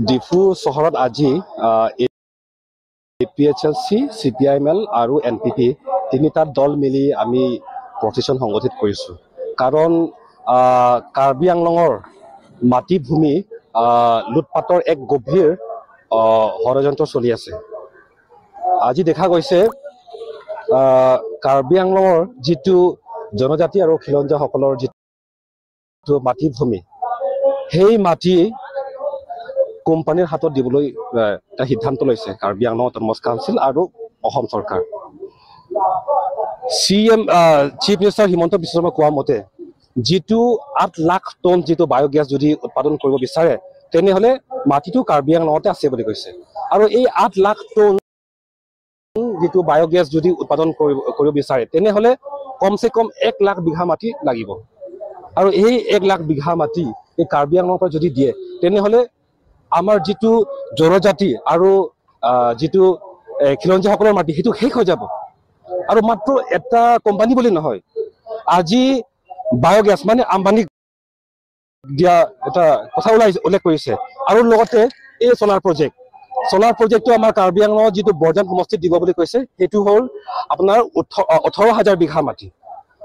ডিফু চহৰত আজি APHLC, CPIML আৰু এনপিপি তিনিটা দল মিলি আমি প্ৰচেছন সংগঠিত কৰিছোঁ। কাৰণ কাৰ্বি আংলঙৰ মাটি ভূমি লুটপাতৰ এক গভীৰ ষড়যন্ত্ৰ চলি আছে। আজি দেখা গৈছে কাৰ্বি আংলঙৰ যিটো জনজাতি আৰু খিলঞ্জীয়াসকলৰ যিটো মাটি ভূমি, সেই মাটি কোম্পানীৰ হাতত দিবলৈ এটা সিদ্ধান্ত লৈছে কাৰ্বি আংলং অট'নমাছ কাউন্সিল আৰু অসম চৰকাৰ। CM, chief minister Himanta Biswa Sarma কোৱা মতে যিটো 8 লাখ টন যিটো বায়'গেছ যদি উৎপাদন কৰিব বিচাৰে, তেনেহ'লে মাটিটো কাৰ্বি আংলঙতে আছে বুলি কৈছে। আৰু এই 8 লাখ টন যিটো বায়'গেছ যদি উৎপাদন কৰিব বিচাৰে, তেনেহ'লে কমচে কম 1 লাখ বিঘা মাটি লাগিব। আৰু এই 1 লাখ বিঘা মাটি এই কাৰ্বি আংলঙৰ পৰা যদি দিয়ে, তেনেহ'লে আমাৰ যিটো জনজাতি আৰু যিটো খিলঞ্জীয়াসকলৰ মাটি, সেইটো শেষ হৈ যাব। আৰু মাত্ৰ এটা কোম্পানী বুলি নহয়, আজি বায়'গেছ মানে আম্বানীক দিয়া এটা কথা ওলাই উল্লেখ কৰিছে। আৰু লগতে এই চ'লাৰ প্ৰজেক্ট, চ'লাৰ প্ৰজেক্টটো আমাৰ কাৰ্বি আংলঙত যিটো বৰজান সমষ্টিত দিব বুলি কৈছে, সেইটো হ'ল আপোনাৰ 18,000 বিঘা মাটি।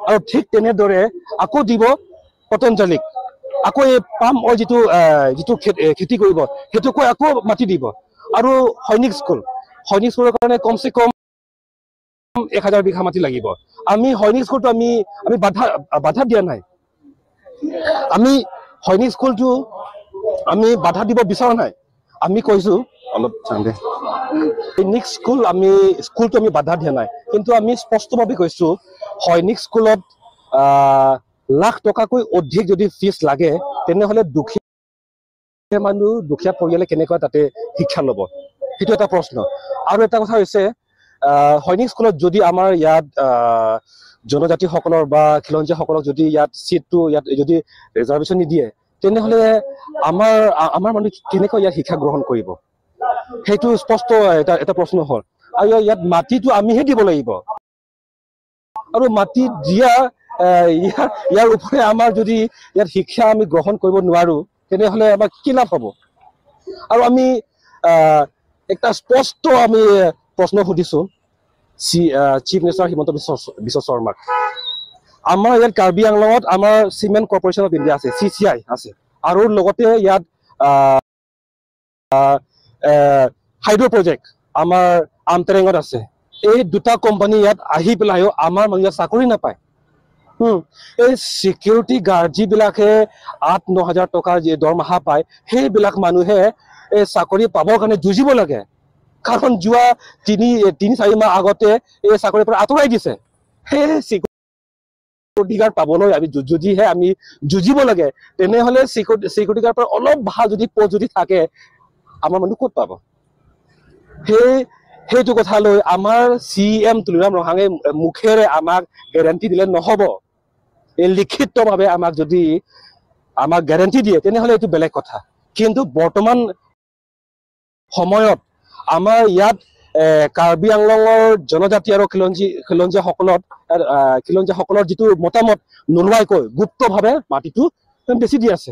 আৰু ঠিক তেনেদৰে আকৌ দিব পতঞ্জলিক, আকৌ এই পাম অইল যিটো খেতি কৰিব সেইটোকো আকৌ মাটি দিব। আৰু সৈনিক স্কুল, সৈনিক স্কুলৰ কাৰণে কমচে কম 1000 বিঘা মাটি লাগিব। আমি সৈনিক স্কুলটো আমি বাধা দিয়া নাই, আমি সৈনিক স্কুলটো আমি বাধা দিব বিচৰা নাই। আমি কৈছো অলপ চান্দে সৈনিক স্কুল আমি স্কুলটো আমি বাধা দিয়া নাই, কিন্তু আমি স্পষ্টভাৱে কৈছো সৈনিক স্কুলত লাখ টকাকৈ অধিক যদি ফিজ লাগে, তেনেহ'লে দুখীয়া মানুহ, দুখীয়া পৰিয়ালে কেনেকুৱা তাতে শিক্ষা ল'ব, সেইটো এটা প্ৰশ্ন। আৰু এটা কথা হৈছে, সৈনিক স্কুলত যদি আমাৰ ইয়াত জনজাতিসকলৰ বা খিলঞ্জীয়াসকলক যদি ইয়াত চিটটো ইয়াত যদি ৰিজাৰ্ভেশ্যন নিদিয়ে, তেনেহ'লে আমাৰ মানুহ কেনেকৈ ইয়াত শিক্ষা গ্ৰহণ কৰিব, সেইটো স্পষ্ট এটা প্ৰশ্ন হ'ল। আৰু ইয়াত মাটিটো আমিহে দিব লাগিব, আৰু মাটি দিয়া ইয়াৰ উপৰি আমাৰ যদি ইয়াত শিক্ষা আমি গ্ৰহণ কৰিব নোৱাৰো, তেনেহ'লে আমাৰ কি লাভ হ'ব? আৰু আমি এটা স্পষ্ট আমি প্ৰশ্ন সুধিছো চিফ মিনিষ্টাৰ হিমন্ত বিশ্ব শৰ্মাক। আমাৰ ইয়াত কাৰ্বি আংলঙত আমাৰ চিমেণ্ট কৰ্পৰেশ্যন অফ ইণ্ডিয়া আছে, চিচিআই আছে, আৰু লগতে ইয়াত হাইড্ৰ' প্ৰজেক্ট আমাৰ আমটেৰেঙত আছে। এই দুটা কোম্পানী ইয়াত আহি পেলাইও আমাৰ মানুহে চাকৰি নাপায়। এই চিকিউৰিটি গাৰ্ড যিবিলাকে 8-9 হাজাৰ টকা যি দৰমহা পায়, সেইবিলাক মানুহে এই চাকৰি পাবৰ কাৰণে যুঁজিব লাগে। কাৰণ যোৱা 3-4 মাহ আগতে এই চাকৰিৰ পৰা আঁতৰাই দিছে। সেই চিকিউৰিটি গাৰ্ড পাবলৈ আমি যদিহে আমি যুঁজিব লাগে, তেনেহ'লে চিকিউৰিটি গাৰ্ড পৰা অলপ ভাল যদি পষ্ট যদি থাকে, আমাৰ মানুহ ক'ত পাব? সেইটো কথা লৈ আমাৰ চি এম তুলিৰাম ৰংহাঙে মুখেৰে আমাক গেৰেণ্টি দিলে নহ'ব। এই লিখিতভাৱে আমাক যদি আমাক গেৰেণ্টি দিয়ে, তেনেহ'লে এইটো বেলেগ কথা। কিন্তু বৰ্তমান সময়ত আমাৰ ইয়াত কাৰ্বি আংলঙৰ জনজাতি আৰু খিলঞ্জীয়াসকলৰ যিটো মতামত নোলোৱাকৈ গুপ্তভাৱে মাটিটো বেছি দি আছে,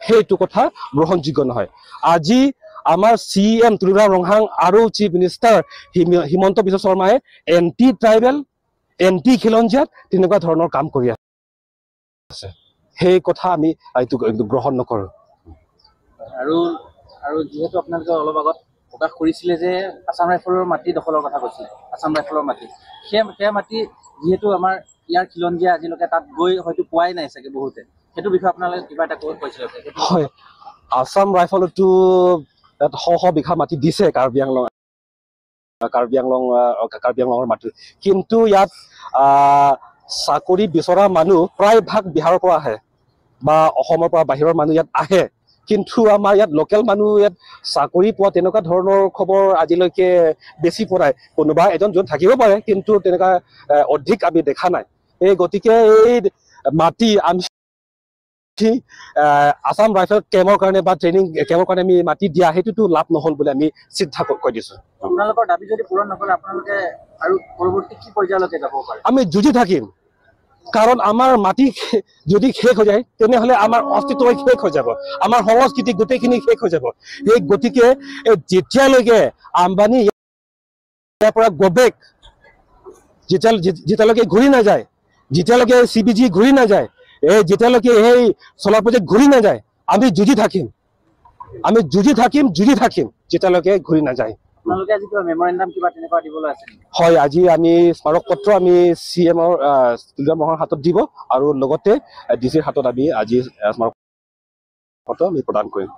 সেইটো কথা গ্ৰহণযোগ্য নহয়। আজি আমাৰ চি এম তুলিৰাম ৰংহাং আৰু চিফ মিনিষ্টাৰ হিমন্ত বিশ্ব শৰ্মাই এণ্টি ট্ৰাইবেল, এণ্টি খিলঞ্জীয়া তেনেকুৱা ধৰণৰ কাম কৰি আছে। সেই কথা আমি এইটো গ্ৰহণ নকৰোঁ। আৰু যিহেতু আপোনালোকে অলপ আগত প্ৰকাশ কৰিছিলে যে আছাম ৰাইফলৰ মাটি দখলৰ কথা কৈছিলে, আছাম ৰাইফলৰ মাটি, সেয়া মাটি যিহেতু আমাৰ ইয়াৰ খিলঞ্জীয়া আজিলৈকে তাত গৈ হয়তো পোৱাই নাই চাগে বহুতে, সেইটো বিষয়ে আপোনালোকে কিবা এটা কৈছিলে? হয়, আছাম ৰাইফলতো তাত শ শ বিঘা মাটি দিছে কাৰ্বি আংলঙৰ মাটি, কিন্তু ইয়াত চাকৰি বিচৰা মানুহ প্ৰায়ভাগ বিহাৰৰ পৰা আহে বা অসমৰ পৰা বাহিৰৰ মানুহ ইয়াত আহে, কিন্তু আমাৰ ইয়াত লোকেল মানুহ ইয়াত চাকৰি পোৱা তেনেকুৱা ধৰণৰ খবৰ আজিলৈকে বেছি পোৱা নাই। কোনোবা এজন জন থাকিব পাৰে, কিন্তু তেনেকুৱা অধিক আমি দেখা নাই। এই গতিকে এই মাটি আমি আছাম ৰাইফল কেম্পৰ কাৰণে বা ট্ৰেইনিং কেম্পৰ কাৰণে আমি মাটি দিয়া সেইটোতো লাভ নহ'ল বুলি আমি চিন্তা কৈ দিছো। আপোনালোকৰ দাবী যদি পূৰণ নকৰে, আপোনালোকে আৰু পৰৱৰ্তী কি পৰ্যায়লৈকে যাব পাৰে? আমি যুঁজি থাকিম, কাৰণ আমাৰ মাটি যদি শেষ হৈ যায়, তেনেহ'লে আমাৰ অস্তিত্ব শেষ হৈ যাব, আমাৰ সংস্কৃতি গোটেইখিনি শেষ হৈ যাব। সেই গতিকে যেতিয়ালৈকে আম্বানী ইয়াৰ পৰা গ'বেক, যেতিয়ালৈকে ঘূৰি নাযায়, যেতিয়ালৈকে CBG ঘূৰি নাযায়, এই যেতিয়ালৈকে সেই চ'লাৰ প্ৰজেক্ট ঘূৰি নাযায়, আমি যুঁজি থাকিম, আমি যুঁজি থাকিম, যুঁজি থাকিম যেতিয়ালৈকে ঘূৰি নাযায়। আপোনালোকে আজি কিবা মেমৰেণ্ডাম কিবা তেনেকুৱা দিবলৈ আছে নেকি? হয়, আজি আমি স্মাৰক পত্ৰ আমি CMৰ মহৰ হাতত দিব আৰু লগতে DCৰ হাতত আমি আজি স্মাৰক পত্ৰ আমি প্ৰদান কৰিম।